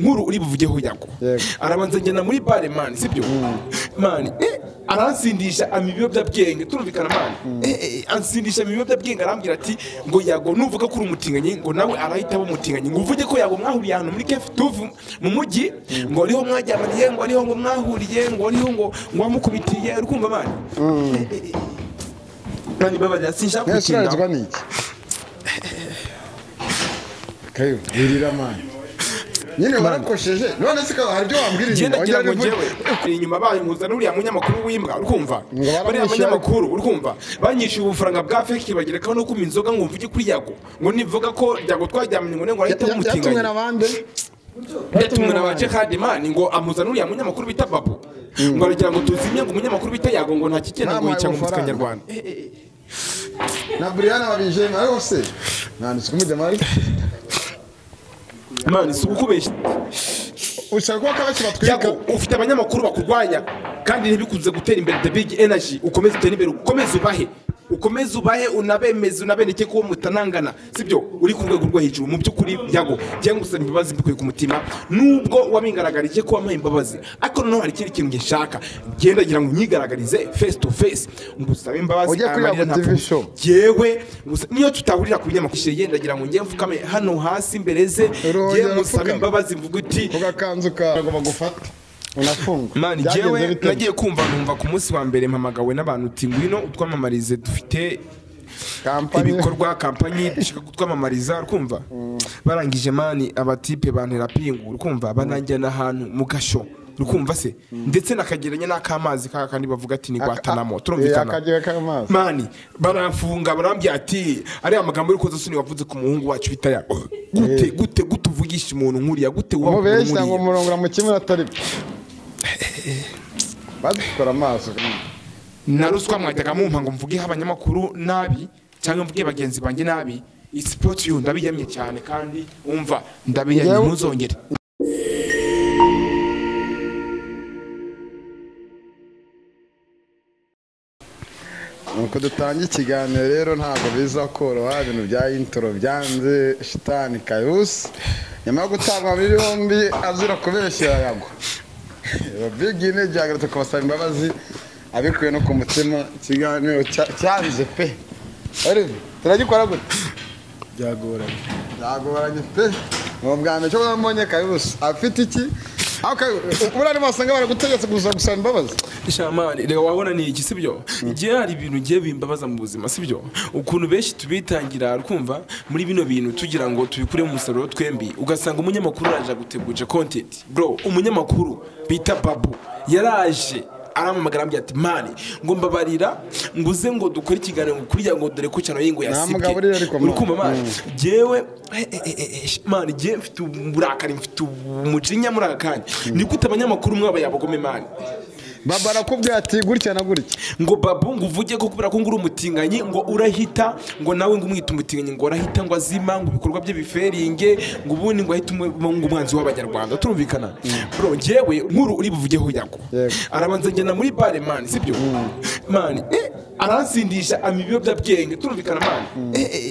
Nkuru uri buvugeho Yago arabanza njyana muri bare man, sibyo man, aransindisha ibiyobyabwenge, turumvikana man, ansindisha ibiyobyabwenge, arambwira ati ngo Yago nuvuga ko uri umutinganyi ngo nawe arahita aba umutinganyi, ngo uvuge ko Yago mwahuriye ahantu muri Cafe Tuvu mu mujyi, ngo ariho mwajyamaniye, ngo ariho ngo mwahuriye, ngo ariho ngo wamukubitiye, uri kumva man? Nani baba sinshaka kutinda kayo wirira man. Nyine warakosheje none se hari ibyo wambwira inyuma ngira ngo njyewe inyuma bayimuza n'uriya munyamakuru w'imbwa, urikumva bariya munyamakuru, urikumva banyishyuye ubufaranga bwa fake bagerekaho no kuma inzoga ngo mvuge kuri Yago, ngo nivuga ko Yago twajyamye ngo ngo arahita umutinganya. Yatumwe nabande? Yatumwe na baje kandi man ngo amuza n'uriya munyamakuru bita Babu, ngo aragira ngo tuzimye ngo umunyamakuru bita Yago ngo nta kigenda ngo yica ngo muzika nyarwanda. Na Brian abije nawe se nanditse kumujya mari. Man, si ukubeshya ushaka ko akabashi batwika. Yago ufite abanyamakuru bakurwanya kandi ntibikuze gutera imbere. The Big Energy ukomeze utere imbere, ukomeze ubahe, ukomeze ubahe, unabemeze unabeneke ko mutanangana, sibyo? Uri ku rwego rwo hejuru mu by'ukuri Yago, cyangwa gusaba imbabazi mbikuye ku mutima nubwo wabingaragarije ko wampaye imbabazi, ariko noneho hari ikindi kintu ngishaka, genda gira ngo nyigaragarize face to face ngusabe imbabazi. Amarira ntabwo jewe niyo tutahurira ku binyamakuru, yenda gira ngo ngiye mfukame hano hasi imbere ze, ngiye musabe imbabazi mvuga uti ugakanzu ka ngo bagufate unafunga. Man, jewe nagiye kumva numva ku munsi wa mbere mpamagawe n'abantu uti ngwino utwamamarize, dufite ibikorwa kampanyi dushaka kutwamamariza, ukumva barangije mani abatipe bantera pingu, ukumva bananjyana ahantu mu gasho, ukumva se ndetse nakageranya n'akamazi kaka kandi bavuga ati ni Guantanamo, turumvikana mani barafunga barambya ati ari amagambo y'urukoza soni wavuze ku muhungu wacu bita Yago, gute gute gute uvugisha umuntu nkuriya, gute ubeshya ngo murongora mu kimwe atari badukora amaso. Na ruswa mwajyaga mumpa ngo mvuge abanyamakuru nabi cyangwa mvuge bagenzi banjye nabi, sport yo ndabiyamye cyane kandi umva ndabiyamye, ntuzongere. Nuko dutanga ikiganiro rero ntabwo biza koroha, ibintu bya intro byanze shitani Kayusi nyuma yo gutabwa muri yombi azira kubeshyira Yago. Big Energy yagarutse kubasaba imbabazi abikuye no ku mutima, ikiganiro cyanze pe. Olive turagikora gute? Byagoranye. Byagoranye pe. Mu bwa mbere cyo mbonye Kayusi afite iki? Ubura basanga baragutegetse gusa gusaba imbabazi. Shamani reka wabona ni iki, sibyo? Igihe hari ibintu ngiye bimbabaza mu buzima, sibyo? Ukuntu benshi tubitangira kumva muri bino bintu tugira ngo tubikure mu musaruro twembi, ugasanga umunyamakuru araje guteguje content. Bro, umunyamakuru bita Babu yaraje aramamagara ambwira ati mani ngo mbabarira nguze ngo dukore ikiganiro kuri Yago dore ko cyano yingo yasibye, uri kumva man? Jewe man je mfite uburakari, mfite umujinya muri aka kanya, ni gute abanyamakuru mwaba yabagome man? Baba arakubwira ati gutya na gutya ngo Babu ngo uvuge ko kubera ko nguri umutinganyi ngo urahita ngo nawe ngo umwita umutinganyi ngo urahita ngo azima ngo ibikorwa bye biferinge ngo ubundi ngo ahita ngo umwanzi w'abanyarwanda, turumvikana bro. Njyewe nkuru uri buvugeho Yago arabanza njyana muri bare man, sibyo man, aransindisha ibiyobyabwenge, turumvikana man,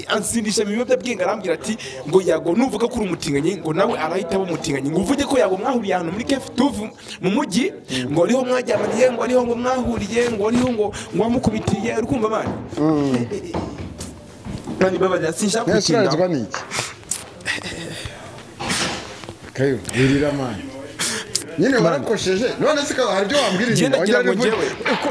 ansindisha ibiyobyabwenge, arambwira ati ngo Yago nuvuga ko uri umutinganyi ngo nawe arahita aba umutinganyi, ngo uvuge ko Yago mwahuriye ahantu muri Cafe Tuvu mu mujyi, ngo ariho mwajyamaniye, ngo ariho ngo mwahuriye, ngo ariho ngo wamukubitiye, uri kumva man? Nani baba sinshaka kutinda. Kayo wirira man. Nyine warakosheje none se hari ibyo wambwira inyuma ngira ngo njyewe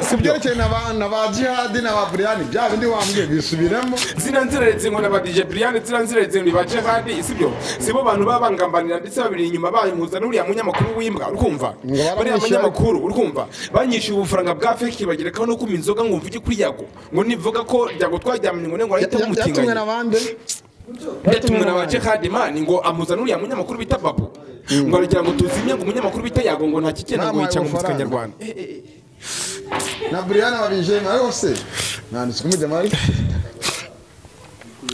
ku byerekeye na ba Jihad na ba Brian bya bindi wambwiye bisubiremo. Zina nziraretse ngo na ba DJ Brian, zina nziraretse ngo ba Jihad, sibyo? Sibo bantu babangambanira ndetse babiri inyuma bayimuza n'uriya munyamakuru w'imbwa, urikumva bariya munyamakuru, urikumva banyishyuye ubufaranga bwa fake bagerekaho no kuma inzoga ngo mvuge kuri Yago, ngo nivuga ko Yago twajyamye ngo ngo arahita umutinganya. Yatumwe nabande? Yatumwe na ba Jihad man ngo amuza n'uriya munyamakuru bita Babu, ngo aragira ngo tuzimye ngo umunyamakuru bita Yago ngo nta kigenda ngo yica ngo muzika nyarwanda. Na Brian abije nawe se nanditse kumujya mari.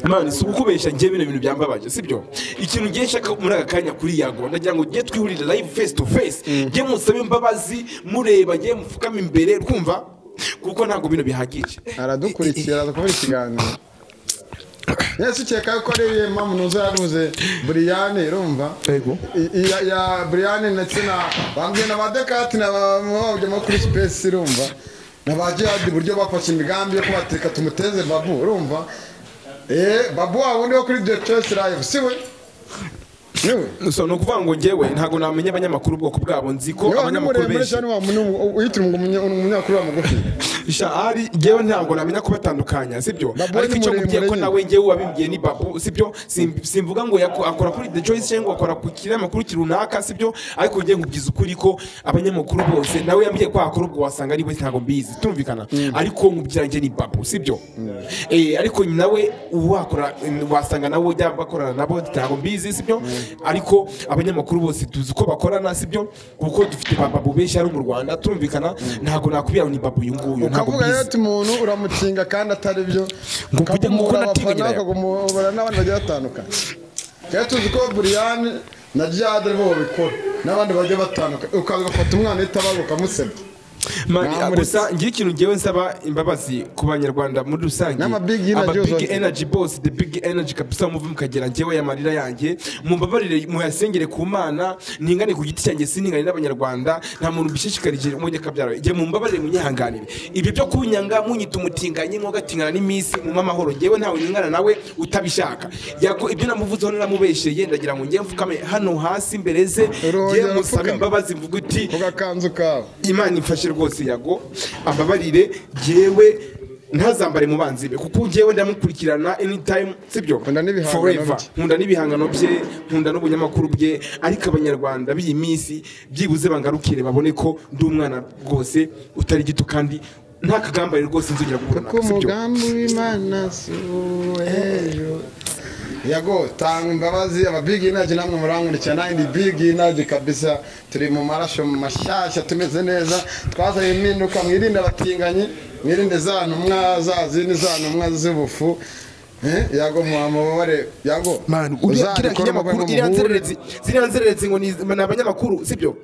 Man, si ukubeshya ngiye bino bintu byambabaje, sibyo? Ikintu ngiye nshaka muri aka kanya kuri Yago ndagira ngo ngiye twihurire live face to face, ngiye musabe imbabazi mureba, ngiye mufukame imbere, kumva kuko ntabwo bino bihagije. Aradukurikira arakubira ikiganiro. Yesu ukeka ko ari iyihe mpamvu ntuzo yaruze Buriyane urumva Yego. Ya Buriyane ndetse na bambwiye na ba Dekati na ba bajyamo kuri space urumva na ba Jihad buryo bafashe imigambi yo kubateka tumuteze Babu urumva Babu wa wundi wo kuri The Choice Live si we niwe So ni ukuvuga ngo njyewe ntabwo namenya abanyamakuru ubwoko bwabo, nzi ko abanyamakuru benshi uyitira umunyamakuru wa mugufi Shahari njyewe ntabwo namenya kubatandukanya sibyo, ariko icyo nkubwiye ko nawe njyewe wabimbwiye ni Babu sibyo, simvuga ngo akora kuri The Choice cyangwa akora ku kinyamakuru runaka sibyo, ariko njye nkubwiza ukuri ko abanyamakuru bose nawe yambwiye ko akora ubwo wasanga ari we ntabwo mbizi tumvikana, ariko nkubwira njye ni Babu sibyo. Ariko nawe wakora wasanga nawe ujya bakorana nabo ntabwo mbizi sibyo, ariko abanyamakuru bose tuzi ko bakorana sibyo, kuko dufite Babu benshi ari mu Rwanda tumvikana, ntabwo nakubwira ni Babu uyu nguyu. Ukavuga rero ati umuntu uramukinga kandi atari byo, ukagumura abafana ukagumura n'abandi bagiye batandukanye. Kandi tuzi ko Buriyane na Jihad aribo babikora n'abandi bagiye batandukanye, ukagafata umwana w'itabaga ukamusebya. Gusa ngiye ikintu ngewe nsaba imbabazi ku banyarwanda muri rusange, aba big energy boss, the big energy kabisa, muve mukagera ngewe yamarira yanjye mumbabarire muyasengere ku Mana, ningane ku giti cyanjye siningane n'abanyarwanda, nta muntu ubishishikarije umujye kabyara nge mumbabarire munyihanganire ibyo byo kunyanga munyita umutinganyi mwogatingana n'imisi mu amahoro, ngewe ntawe ningana nawe utabishaka. Yako ibyo namuvuzeho naramubesheye, ndagira ngo ngewe mfukame hano hasi imbere ze ngewe musabe imbabazi mvuga uti kugakanzu kawe Imana imfashe rwose Yago ambabarire jewe ntazambare mu banzi be, kuko jewe ndamukurikirana anytime sibyo, forever nkunda n'ibihangano bye, nkunda n'ubunyamakuru bye, ariko abanyarwanda b'iyi minsi byibuze bangarukire babone ko ndi umwana rwose utari gito kandi nta kagambare rwose nzongera guhura nako sibyo. Umugambi w'Imana si uw'ejo. Yago tanga imbabazi aba big energy namwe murankurikira nandi big energy kabisa, turi mu marasho mashyashya tumeze neza, twazanye impinduka, mwirinde abatinganyi, mwirinde za ntumwa za zindi za ntumwa z'ubufu. Yago muhamubare Yago man uriya kinyamakuru iriya nzererezi ziriya nzererezi ngo ni abanyamakuru sibyo,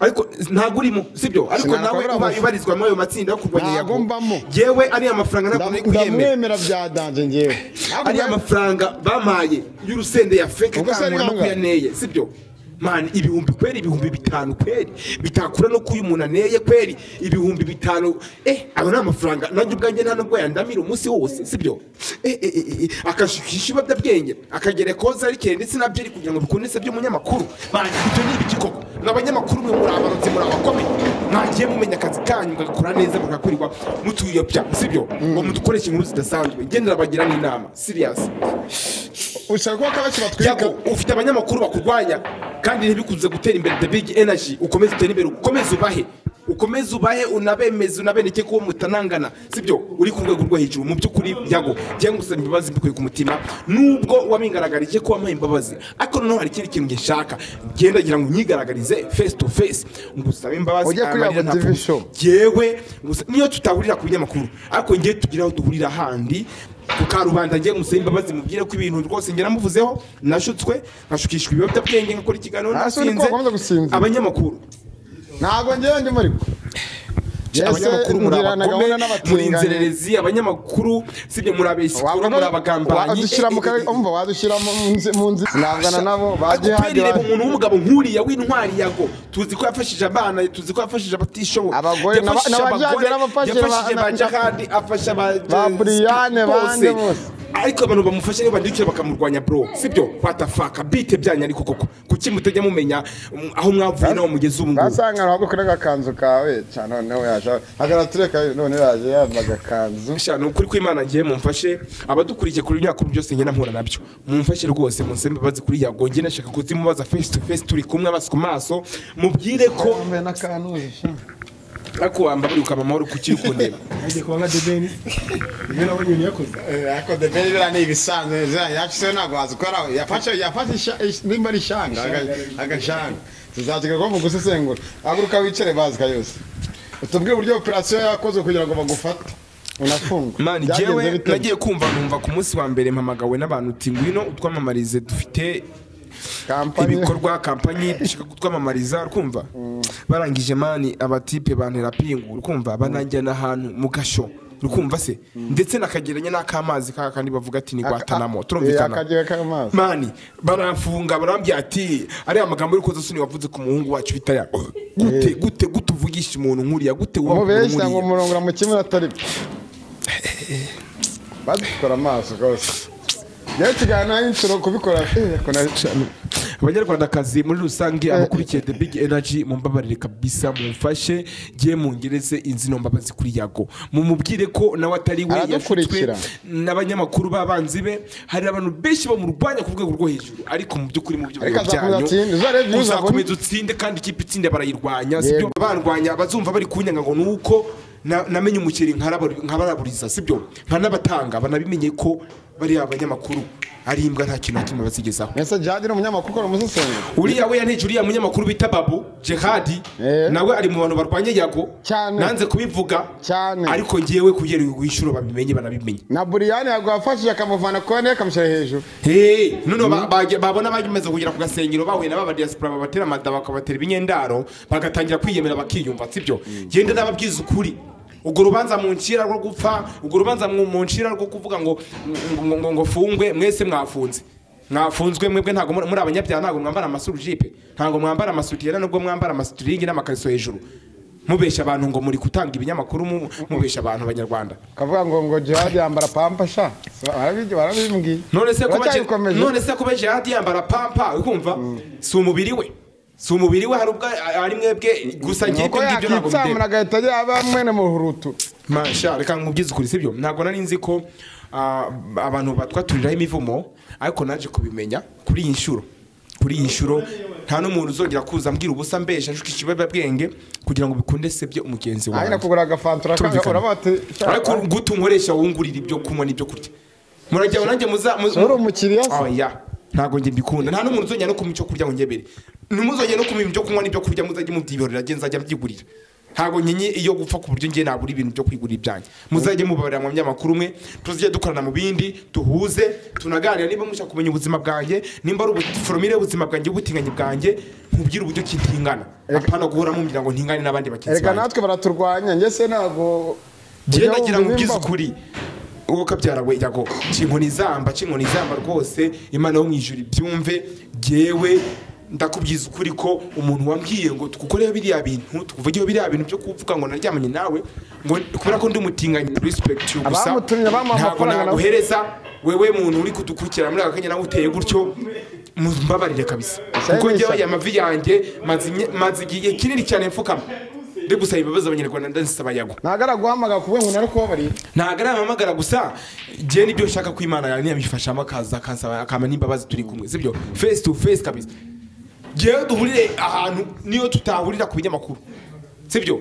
ariko ntago urimo sibyo, ariko nawe ubarizwa muri ayo matsinda yo kurwanya Yago. Jewe ari amafaranga ntabwo nari kuyemera, ndamwemera bya danje ngewe ari amafaranga bamaye y'urusende ya fake kandi no kuyaneye sibyo. Man ibihumbi kweri, 5000 kweri bitakura no kuyu umuntu aneye kweri 5000 ayo ni amafaranga nanjye ubwanjye nta nubwo yandamira umunsi wose sibyo. Akashikisha ibiyobyabwenge akagera koza arikere ndetse nabyo ari kugira ngo bikunese by'umunyamakuru. Man ibyo ni ibiki koko? N'abanyamakuru mwe muri abarotsi muri abakomeye, mwagiye mumenya akazi kanyu mugakora neza mugakurirwa mutuyobya sibyo, ngo mudukoreshe inkuru zidasanzwe. Ngendera bagira n'inama serious. Ushaka ko akabashi batwika ufite abanyamakuru bakurwanya kandi ntibikuze gutera imbere the big energy, ukomeze utere imbere, ukomeze ubahe unabemeze unabeneke ko mutanangana sibyo, uri ku rwego rwo hejuru mu by'ukuri. Yago ngiye ngusaba imbabazi mbikuye ku mutima nubwo wabingaragarije ko wampaye imbabazi, ariko noneho hari ikindi kintu ngishaka genda ngira ngo unyigaragarize face to face ngusabe imbabazi amarira ntapfa jewe niyo tutahurira ku binyamakuru, ariko ngiye tugira aho duhurira handi ku karubanda ngiye ngusaba imbabazi mubwire ko ibintu rwose ngira namuvuzeho nashutswe nkashukishwa ibiyobyabwenge nkakora ikiganiro nasinze. Abanyamakuru ntabwo ngewe ndimo ariko abanyamakuru muri abagome, muri inzererezi, abanyamakuru sibyo, muri abesikuru, muri abagambanyi, wadushyira mu karere umva wadushyira mu nzi nangana nabo bagiye. Reba umuntu w'umugabo nkuriya w'intwari Yago, tuzi ko yafashije abana, tuzi ko yafashije abatishoboye, abagore n'abajyana ba Jihad, afasha ba Buriyane bande bose, ariko abantu bamufashe niba bandikira bakamurwanya bro sibyo, what the fuck bite byanya. Ariko koko kuki mutajya mumenya aho mwavuye naho mugeze ubu ngubu? Basanga ntabwo kuri gakanzu kawe cyane noneho yaje agaratureka none yaje yambaga kanzu cyane. Ukuri kw'Imana ngiye mumfashe abadukurikiye kuri myaka byose ngiye nampura nabyo, mumfashe rwose munsembe bazi kuri Yago, ngiye nashaka kuzimubaza face to face turi kumwe amaso ku maso, mubwire ko ariko wambaburi ukaba amahoro kuki ukundeba agiye kuba nka Debeni ibyo nabonye ibintu yakoze. Ariko Debeni biriya ni ibisanzwe yacu ntabwo wazikora, yafashe nimba ari ishanga agashanga tuzakiga mu gusesengura. Haguruka wicare bazi kayose utubwire uburyo operation yakozwe kugira ngo bagufate unafungwe. Man jewe nagiye kumva numva ku munsi wa mbere mpamagawe n'abantu uti ngwino utwamamarize dufite ibikorwa kampanyi dushaka kutwamamariza, urumva barangije mani abatipe bantera pingu, urumva bananjyana ahantu mu gasho, Urukumva se ndetse nakageranya n'akamazi kandi bavuga ati ni Guantanamo. Turumvikana. Akagira k'amazi. Mani baramfunga barambwira ati ariya magambo y'urukozasoni wavuze ku muhungu wacu bita ya gute gute gute uvugisha umuntu nkuriya gute umubeshya ngo umurongora mu kimwe atari badukora amaso rwose. Yewe kiganiro intro kubikora. Abanyarwandakazi muri rusange abakurikiye The Big Energy mumbabarire kabisa, mumfashe ngiye mungereze inzino mbabazi kuri Yago, mumubwire ko nawe atari we yashutswe n'abanyamakuru b'abanzi be. Hari abantu benshi bamurwanya ku rwego rwo hejuru, ariko mu by'ukuri mu byo byanyu uzakomeza utsinde, kandi ikipe itsinde barayirwanya, sibyo barwanya bazumva bari kunyanga ngo nuko namenye umukeri nkabaraburiza, sibyo nkanabatanga banabimenye ko bari abanyamakuru ari imbwa nta kintu kimwe bazigezaho. Ese Jihad ni umunyamakuru ukora umusesenguzi? Uriya we yanteje uriya munyamakuru bita Babu Jihad, nawe ari mu bantu barwanya Yago, nanze kubivuga cyane, ariko ngiyewe kugera uyu babimenye banabimenye. Na Buriyani Yago yafashije akamuvana kone akamushyira hejuru. None babona bagimeze kugera ku gasengero bahuye n'aba diaspora babatera amada bakabatera ibinyendaro bagatangira kwiyemera bakiyumva, sibyo? Genda nababwiza ukuri. Ubwo rubanza mu ncira rwo gupfa, ubwo rubanza mu ncira rwo kuvuga ngo ngo fungwe, mwese mwafunze. Mwafunzwe mwebwe ntago muri abanyabyaha, ntago mwambara amasurujipe, ntago mwambara amasutiyera, nubwo mwambara amasuturingi n'amakariso hejuru. Mubesha abantu ngo muri gutanga ibinyamakuru, mubesha abantu abanyarwanda. Kavuga ngo ngo Jihad yambara pampa sha. Barabimbwiye. None se kuba Jihad yambara pampa, ukumva si umubiri we. Si umubiri we hari ubwo ari mwebwe gusa ngiye ibyo ngibyo ntabwo bideba. Agahita yaba mwene muhurutu. Masha reka nkubwize ukuri, sibyo? Ntabwo nari nzi ko abantu batwaturiraho imivumo, ariko naje kubimenya kuri iyi nshuro. Kuri iyi nshuro nta n'umuntu uzongera kuza ambwira ubusa mbesha nshuka ikibabwenge kugira ngo bikunde sebye umugenzi wawe. Ari nakugura agafantura urabati. Ariko gutu nkoresha wungurira ibyo kunywa n'ibyo kurya. Murajya nanjye muza uri umukiriya se? Oya. Ntago nge mbikunda. Nta n'umuntu uzongera no kumpa icyo kurya ngo ngebere. Ntimuzongere no kumpa ibyo kunywa n'ibyo kurya, muzajye mubyihorera nge nzajya mbyigurira. Ntago nkenye iyo gupfa ku buryo nge nabura ibintu byo kwigurira ibyanjye. Muzajye mubabarira mu binyamakuru mwe, tuzajye dukorana mu bindi, duhuze, tunaganira niba mushaka kumenya ubuzima bwanjye, nimba ari ubuforomire y'ubuzima bwanjye, ubutinganyi bwanjye, nkubwire uburyo ki ntingana. Apana guhora mumbwira ngo ntingane n'abandi bagenzi banjye. Erega natwe baraturwanya, nge se ntago genda gira nkubwize ukuri. Uwo kabyara we Yago cinkoni zamba rwose, Imana yo mwijuru byumve. Jewe ndakubwiza ukuri ko umuntu wambwiye ngo tugukoreho biriya bintu, tukuvugeho biriya bintu byo kuvuga ngo naryamanye nawe, ngo kubera ko ndi umutinganyi, respect you gusa ntabwo naguhereza wewe muntu uri kudukurikira muri aka kanya nawe uteye gutyo, mumbabarire kabisa. Kuko njyewe aya mavi yanjye maze igihe kinini cyane mfukama ndi gusaba imbabazi abanyarwanda, ndazisaba Yago. Ntago araguhamagara kuvuga ngo narukubabariye. Ntago arampamagara gusa je nibyo nshaka ko Imana yanjye yabifashamo akaza akansaba akama n'imbabazi turi kumwe, sibyo? Face to face kabisa. Jewe duhurire ahantu niyo tutahurira ku binyamakuru, sibyo?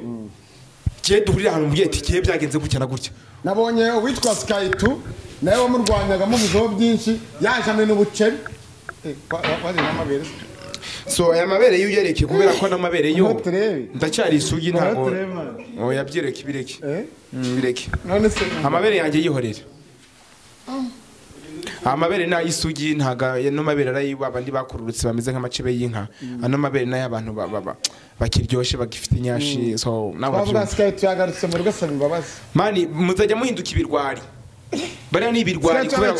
Jewe duhurire ahantu mbwiye ati kiye byagenze gutya na gutya. Nabonye uwitwa Sky2 nawe wamurwanyaga muvuzeho byinshi, yaje amena ubuceri. Wazi n'amabere. So aya mabere y'uyereke kubera ko n'amabere yo ndacyari isugi ntago. Oya byereke bireke. Bireke. None se amabere yanjye yihorera. Amabere na isugi ntaga no mabere arayiba abandi bakururutse bameze nk'amacebe y'inka. Ano mabere nayo abantu bakiryoshe bagifite inyashi, so nawe bavuga Sky2 yagarutse mu rugo asaba imbabazi. Mani muzajya muhinduka ibirwari. Bariya ni ibirwari kubera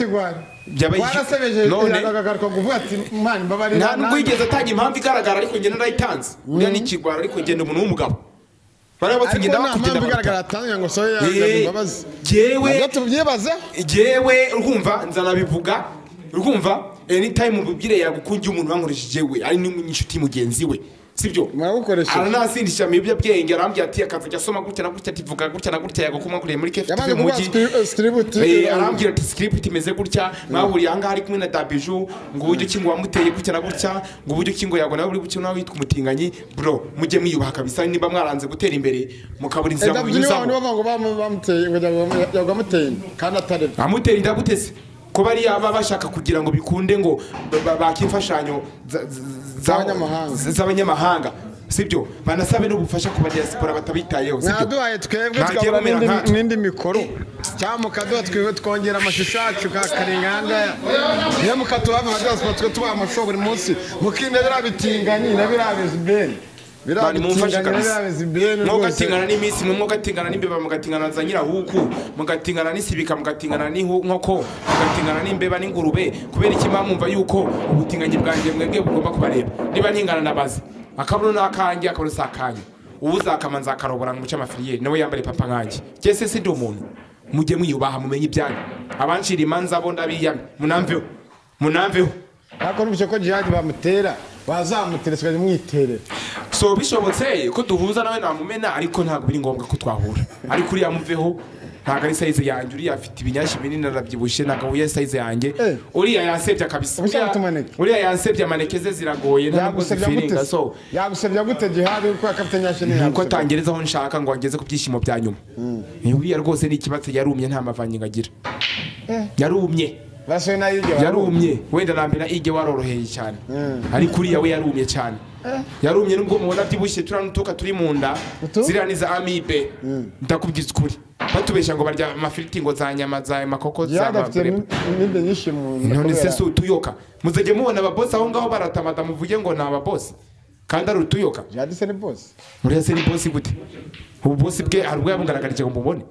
warasebeje akagaruka kuvuga ati Imana imbabarira. Nta nubwo yigeze atanga impamvu igaragara, ariko njye narayitanze. Uriya ni ikigwara, ariko njye ndi umuntu w'umugabo. Bariya batsinda bakugenda igaragara atanga ngo soye yanga imbabazi. Jewe tubyibaze. Jewe urumva nzanabivuga, urumva anytime ubibwire yagukungiye umuntu wankoresheje we ari n'inshuti mugenzi we, sibyo? Aranasindisha mu biyobyabwenge, arambwira ati akazajya asoma gutya na gutya, ati vuga gutya na gutya, Yago kumwe muri KFTV mu mujyi. Arambwira ati script imeze gutya, mwahuriye aha ngaha ari kumwe na Dabiju, ngo uburyo ki ngo wamuteye gutya na gutya, ngo uburyo ki ngo Yago nawe uri buke nawe witwa umutinganyi. Bro, mujye mwiyubaha kabisa, nimba mwaranze gutera imbere mukabura inzira mubinyuzamo. Ngo bamuteye ngo Yago amuteye kandi atari amuteye inda gutese ko bari aba bashaka kugira ngo bikunde ngo bakimfashanyo z'abanyamahanga, sibyo? Banasabe n'ubufasha ku diaspora batabitayeho, sibyo? Mwaduhaye twebwe tukabura n'indi mikoro, cyangwa mukaduha twebwe twongera amashusho yacu karinganga, niyo mukatuha nka diaspora twe tubaha amashusho buri munsi, mukinda biriya bitinganyi na biriya bizibeni. Mani mumfashe kabisa. Biratingana Mwogatingana n'iminsi mwe, mwogatingana n'imbeba, mugatingana za nyirahuku, mugatingana n'isibika, mugatingana n'inkoko, mugatingana n'imbeba n'ingurube. Kubera iki mwumva yuko ubutinganyi bwanjye mwebwe bugomba kubareba? Niba ntingana nabaze akabuno n'akanjye, akabuno si akanyu. Uwuzakama nzakarobora ngo muce amafiriyeri nawe yambare papa nkanjye. Jye se ndi umuntu? Mujye mwiyubaha, mumenye ibyanyu. Abancira imanza bo ndabiyamye, munamveho, munamveho. Ariko numvise ko Jihad bamutera, bazamutera sikajya mwiterera. So bishobotse ko duhuza nawe namumena, ariko ntabwo biri ngombwa ko twahura. Ariko uriya muveho, ntabwo ari size yanjye. Uriya afite ibinyashi binini, arabyibushye, ntabwo ahuye size yanjye. Uriya yansebye kabisa. Uriya yansebye, amaneke ze ziragoye, ntabwo zifiringa. So yagusebya gute Jihad kuko akafite nyashi ni nuko atangereza aho nshaka ngo angeze ku byishimo bya nyuma. Uriya rwose ni ikibatsi, yarumye, nta mavangingo agira. Yarumye. Yarumye wenda nambera ige waroroheye cyane, ariko uriya we yarumye cyane. Yarumye nubwo mubona byibushye, turanutuka turi mu nda ziriya ni za amibe. Ndakubwiza ukuri, batubesha ngo barya amafiriti ngo za nyama za makoko za none se si utuyoka? Muzajye mubona ababosi aho ngaho baratamata, muvuge ngo ni ababosi kandi ari utuyoka. Uriya se ni bosi gute? Ububosi bwe hari ubwo yabungaragarije ngo mubone.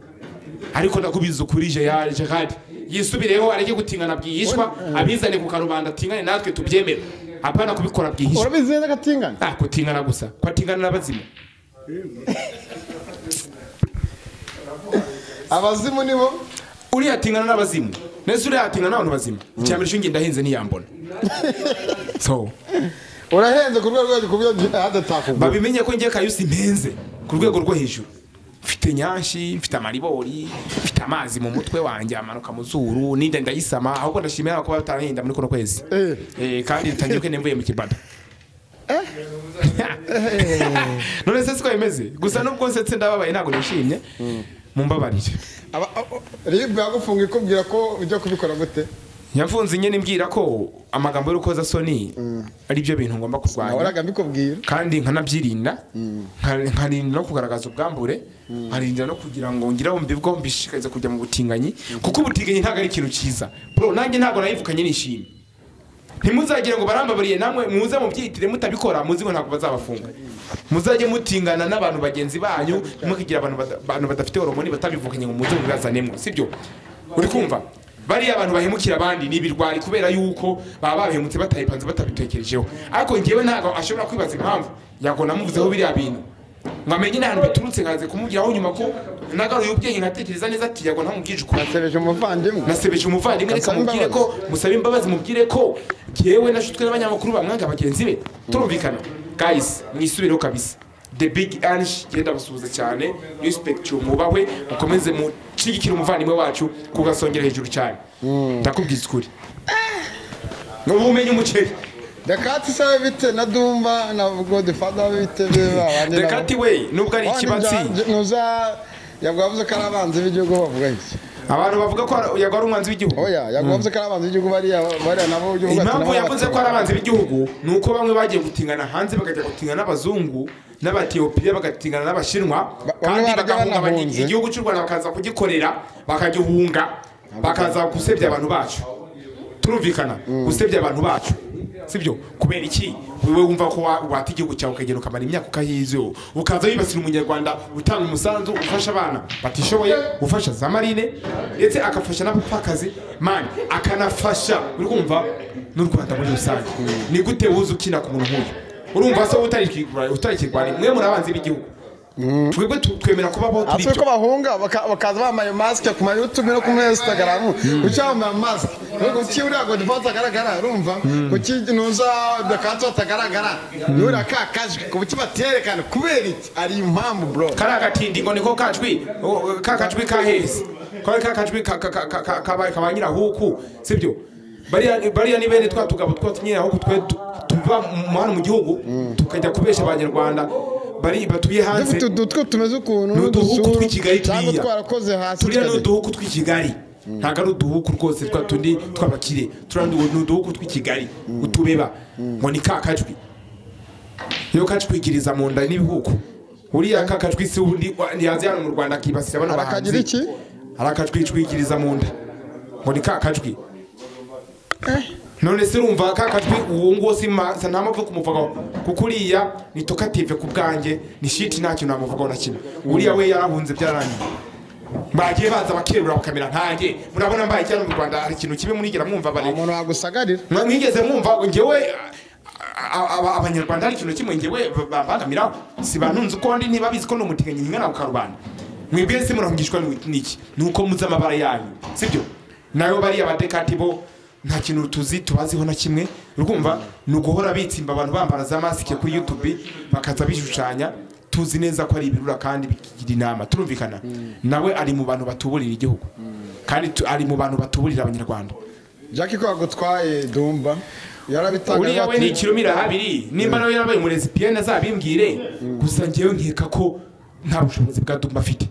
Ariko ndakubiza ukuri, Gerard yisubireho, areke gutingana bwihishwa, abizane ku karubanda atingane natwe tubyemere, apana kubikora bwihishwa. Urabizi neza gatingana? Ah, kutingana gusa ko atingana n'abazimu. Abazimu nibo uriya atingana n'abazimu. Nese uriya atingana n'abantu bazima? Icyambere cyo ngenda ndahenze ntiyambona. So urahenze ku rwego rwo kubyo adatakugura. Babimenye ko ngiye Kayusi mpenze ku rwego rwo hejuru. Mfite nyanshi, mfite amaribori, mfite amazi mu mutwe wanjye amanuka mu zuru, ninda ndayisama. Ahubwo ndashimira ko batarahinda muri kuno kwezi. Kandi ntangiye ko nemvuye mu kibada. None se siko yemeze? Gusa nubwo nsetse ndababaye, ntabwo nishimye. Mumbabarire. Rib yagufunga ikubwira ko ujya kubikora gute? Yafunze nyene imbwira ko amagambo y'urukoza soni ari byo bintu ngomba kurwanya. Nahoraga mbikubwira. Kandi nkanabyirinda, nkarinda no kugaragaza ubwambure, nkarinda no kugira ngo ngira mbibwo mbishikarize kujya mu butinganyi, kuko ubutinganyi ntabwo ari ikintu cyiza. Bro, nanjye ntabwo nayivukanye nishimye. Ntimuzagire ngo barambabariye, namwe muze mubyitire mutabikora, muzi ngo ntabwo bazabafunga. Muzajye mutingana n'abantu bagenzi banyu, ntimukigira abantu badafite hormone batabivukanye ngo muze mubazanemo, sibyo? Uri kumva? Bariya abantu bahemukira abandi ni ibirwari kubera yuko baba babahemutse batayipanze batabitekerejeho. Ariko ngewe ntabwo ashobora kwibaza impamvu yago namuvuzeho biriya bintu, ngo amenye n'ahantu biturutse, nkaze kumubwiraho nyuma ko nagaruye ubwenge nkatekereza neza ati yago ntamubwije ukuri. Nasebeje umuvandimwe. Nasebeje umuvandimwe, reka mubwire ko musabe imbabazi, mubwire ko ngewe nashutswe n'abanyamakuru bamwanga bagenzi be. Turumvikana guys, mwisubireho kabisa. The Big Ange genda basuhuza cyane, respect mubahwe, mukomeze mushigikire umuvandimwe wacu kugasongera hejuru cyane. Ndakubwiza ukuri. Ngo umenye umuceri. Dekati sawe bite na Dumba na Godfather bite babandi. Dekati we nubwo ari ikibatsi. Nuza yavuze ko ari abanzi b'igihugu bavuga iki? Abantu bavuga ko yago ari umwanzi w'igihugu. Oya, yavuze ko ari abanzi b'igihugu bariya nabo ugiye uvuga. Impamvu yavuze ko ari abanzi b'igihugu nuko bamwe bagiye gutingana hanze, bakajya gutingana n'abazungu n'Abatiyopiya, bagatingana n'Abashinwa, kandi bagahungabanya igihugu cy'u Rwanda, bakaza kugikorera, bakagihunga, bakaza gusebya abantu bacu. Turumvikana, gusebya abantu bacu. Sibyo? Kubera iki? Wewe wumva ko wata igihugu cyawe ukagenda ukamara imyaka ukahizeho, ukaza wibasira umunyarwanda utanga umusanzu ufasha abana batishoboye, ufasha za marine, ndetse akafasha n'abapfakazi, man akanafasha uri kumva n'u Rwanda muri rusange. Ni gute wuza ukina ku muntu nk'uyu? Urumva se utarikirwani mwe muri abanzi b'igihugu. Twebwe twemera kuba bo turi cyo. Ko bahunga bakaza bambaye mask ku ma YouTube no ku Instagram. Ucyambaye mask kuki uriya Godfather agaragara, urumva kuki nuza Dekati atagaragara, nura kakajwe kuki baterekana kubera iki? Ari impamvu bro. Kari agatindi ngo niko kajwi, kakajwi kaheze, kari kakajwi ka nyirahuku, sibyo? Bariya ni bene twa tugabo twa nyirahuku, twe tuva hano mu gihugu tukajya kubesha abanyarwanda bari batuye hanze. Dufite udutwe tumeze ukuntu n'uduhuku tw'i cyangwa twarakoze hasi. Turiya n'uduhuku tw'i Kigali, ntabwo ari uduhuku rwose twa tundi tw'abakire, turiya n'uduhuku tw'i Kigali utubeba ngo ni kakajwi. Iyo kajwigiriza mu nda n'ibihuku, uriya kakajwi si ubundi ntiyaza hano mu Rwanda akibasira bano bahanzi. Arakagira iki? Arakajwigiriza mu nda ngo ni kakajwi. None se urumva ka kajwi uwo nguwo nta mpamvu kumuvugaho kuko uriya ni tokative ku bwanjye ni shiti nta kintu namuvugaho na kimwe. Uriya we yarahunze byararangiye. Bagiye baza bakerura bakamera nkanjye. Murabona mbaye cyane mu Rwanda hari ikintu kibe murigera mwumva bari. Umuntu wagusagarira. Mwigeze mwumva ngewe abanyarwanda hari ikintu kimwe ngewe bambangamiraho. Si bantunze uko ndi ntibabizi ko n'umutinganyi nkana ku karubanda. Mwebwe se murahungishwa n'iki? Nuko muzi amabara yanyu. Sibyo? Nayo bari abadekati bo nta kintu tuzi tubaziho na kimwe. Urumva ni uguhora bitsimba abantu bambara za masike kuri YouTube bakaza bishushanya. Tuzi neza ko ari ibirura kandi bikigira inama. Turumvikana. Nawe ari mu bantu batuburira igihugu. Kandi ari mu bantu batuburira abanyarwanda. Jackie ko agutwaye Dumba yarabitanga uriya we ni ikirumira habiri nimba nawe yarabaye umurezi PN azabimbwire. Gusa ngewe nkeka ko nta bushobozi bwa Dumba afite.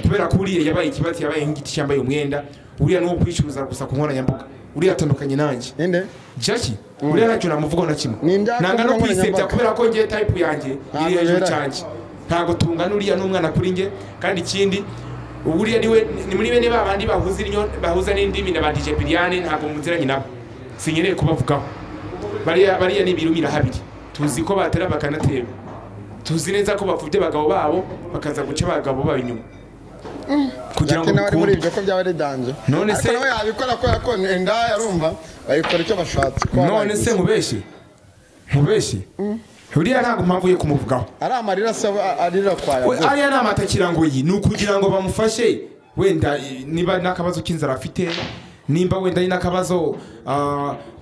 Kubera ko uriya yabaye ikibazo yabaye nk'igiti cyambaye umwenda. Uriya nuwo kwicuruza gusa ku nkoranyambaga. Uriya atandukanye nanjye. Inde? Jackie uriya ntacyo namuvugaho na kimwe. Nanga no kwisebya kubera ko ngiye type yanjye iri hejuru cyanjye. Ntago tungana uriya n'umwana kuri nge. Kandi ikindi uriya niwe ni muri bene babandi bahuza inyo bahuza n'indimi na ba DJ Brian ntago muziranye nabo. Sinkereye kubavugaho. Bariya ni ibirumira habiri. Tuzi ko batera bakanateba. Tuzi neza ko bapfubye abagabo babo bakaza guca abagabo babo inyuma. Kugira ngo nawe muri ibyo ko byaba ari danje. None se nawe yabikora ko yako inda yarumva bayikora icyo bashatse. None se nkubeshye? Nkubeshye? Uriya ntago mpamvu yo kumuvugaho. Ari amarira se arira kwaya. Ariya ni amatakira ngo yi ni ukugira ngo bamufashe wenda niba nakabazo k'inzara afite nimba wenda ari nakabazo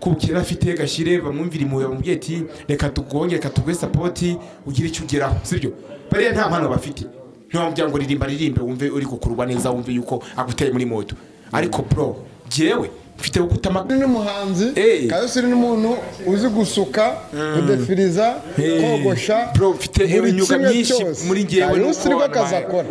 kubukira afite gashire bamwumvira impuhwe bamubwiye ati reka tugonge reka tuguhe support ugire icyo ugeraho. Sibyo? Bariya nta mpano bafite. Ntiwamubwira ngo ririmba ririmbe wumve uri gukurwa neza wumve yuko aguteye muri moto. Ariko bro jewe mfite gutama n'umuhanzi Kayusi ni umuntu uzi gusuka kudefiriza kogosha. Bro mfite imyuga myinshi muri ngewe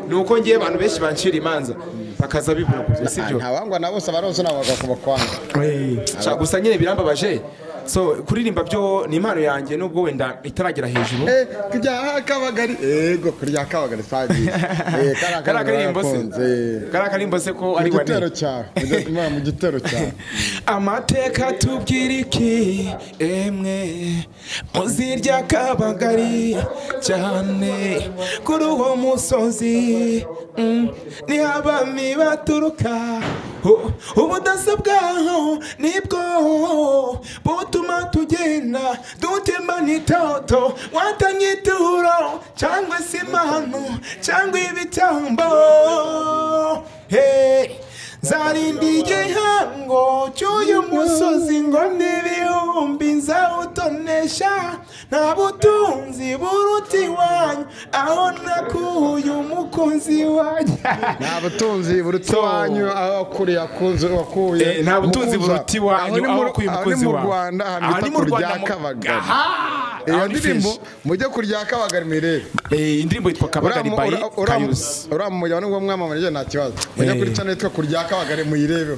nuko ngewe abantu benshi bancira imanza bakaza bibura kuzo. Sibyo? Ntawangwa na bose abaronse nabo bagakuba kwanga. Gusa nyine birambabaje. So kuririmba byo ni impano yanjye nubwo wenda itaragera hejuru. Kujya Kabagari ego kurya Kabagari sagiye. Kara karimbo se ko ari wane. Mu gitero cyawe mu gitero cyawe. Amateka tubwira iki emwe muzirya Kabagari cyane kuri uwo musozi ni abami baturuka ubudasa bwaho nibwo butuma tugenda dutema n'itoto watanye ituro cyangwa se impano cyangwa ibitambo. Hey, zarinda igihango cy'uyu musozi ngo n'ibihumbi nzawutonesha nta butunzi buruta iwanyu aho nakuye umukunzi wanyu. Nta butunzi buruta iwanyu aho wakuriye wakuye. Nta butunzi buruta iwanyu aho wakuye umukunzi wawe. Aho ni mu Rwanda ahantu bita kurya Kabagari. Iyo ndirimbo mujye kurya Kabagari mirebe. Indirimbo yitwa Kabagari by Kayusi. Uriya mujyana nubwo mwamamaje nta kibazo. Mujye kuri channel yitwa kurya Kabagari muyirebeho.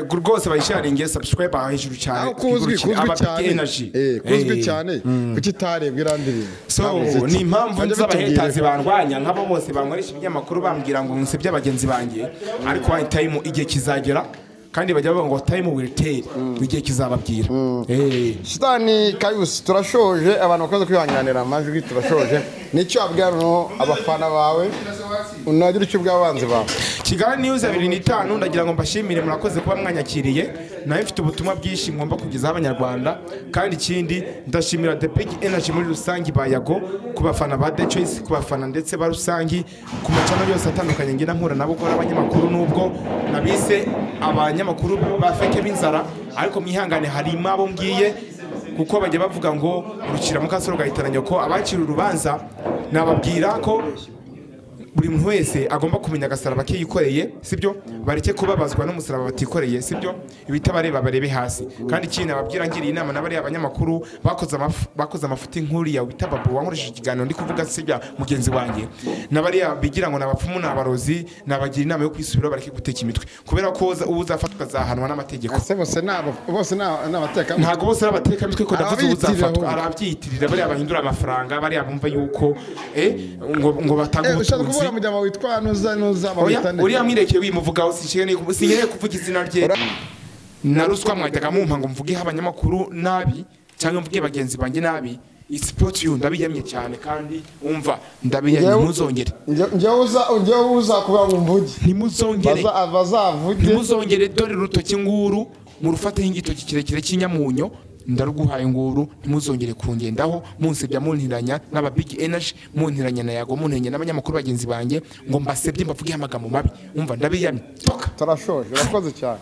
Rwose bayisharinge subscribe aho hejuru cyane. Kuzwi cyane. Kuzwi cyane. Kuki itarebwa irandirimbo. So ni impamvu nz'abahetazi bandwanya nk'abo bose bankoresha ibinyamakuru bambwira ngo nsebye abagenzi banjye ariko one time igihe kizagera kandi bajya bavuga ngo time will tell igihe kizababwira. Shitani Kayusi turashoje abantu bakoze kwihanganira amajwi turashoje. Nicyo wabwira no abafana bawe unagira icyo bw'abanzi bawe. Kigali News 25 ndagira ngo mbashimire murakoze kuba mwanyakiriye. Nawe mfite ubutumwa bwinshi ngomba kugezaho abanyarwanda. Kandi ikindi ndashimira The Big Energy muri rusangi ba Yago ku bafana ba The Choice ku bafana ndetse ba rusangi ku macano yose atandukanye ngenda mpura nabo gukora abanyamakuru nubwo nabise abanyamakuru ba fake b'inzara ariko mwihangane hari imabo ngiye kuko bajya bavuga ngo urukira mukasoro gahitana nyoko abakira urubanza nababwira ko buri muntu wese agomba kumenya agasaraba ke yikoreye sibyo bareke kubabazwa n'umusaraba batikoreye sibyo ibitabareba barebe hasi. Kandi ikindi nababwira ngiriye inama n'abari abanyamakuru bakoze amafuti nkuri ya witababu wankoresheje ikiganiro ndi kuvuga sibya mugenzi wanjye n'abari bigira ngo nabapfumu nabarozi nabagira inama yo kwisubira bareke guteka imitwe kubera ko uzafatwa zahanwa n'amategeko. Ese bose nabo bose n'abateka ntago bose n'abateka mitwe ko ndavuze uzafatwa arabyiyitirira bari abahindura amafaranga bari abumva yuko ngo batanga ubutunzi. Mujama witwa nuza nuza bawitane uriya mwirekeye wimuvugaho sinkeneye kuvuga izina rye. Na ruswa mwajyaga mumpa ngo mvugeho abanyamakuru nabi cyangwa mvuge bagenzi banjye nabi, isipoti yu ndabiyamye cyane, kandi umva ndabiyamye, ntimuzongere. Njyewe uza kuvuga ngo mvuge. Ntimuzongere. Bazavuge. Ntimuzongere. Dore urutoki nguru, murufateho igitoki kirekire cy'inyamunyo, ndaruguhaye nguru. Ntimuzongere kungendaho munsebya, muntiranya n'aba Big Energy, muntiranya na Yago, muntiranya n'abanyamakuru bagenzi banjye ngo mbasebye, mbavugeho amagambo mabi. Umva, ndabiyamye, toka. Turashoje, urakoze cyane.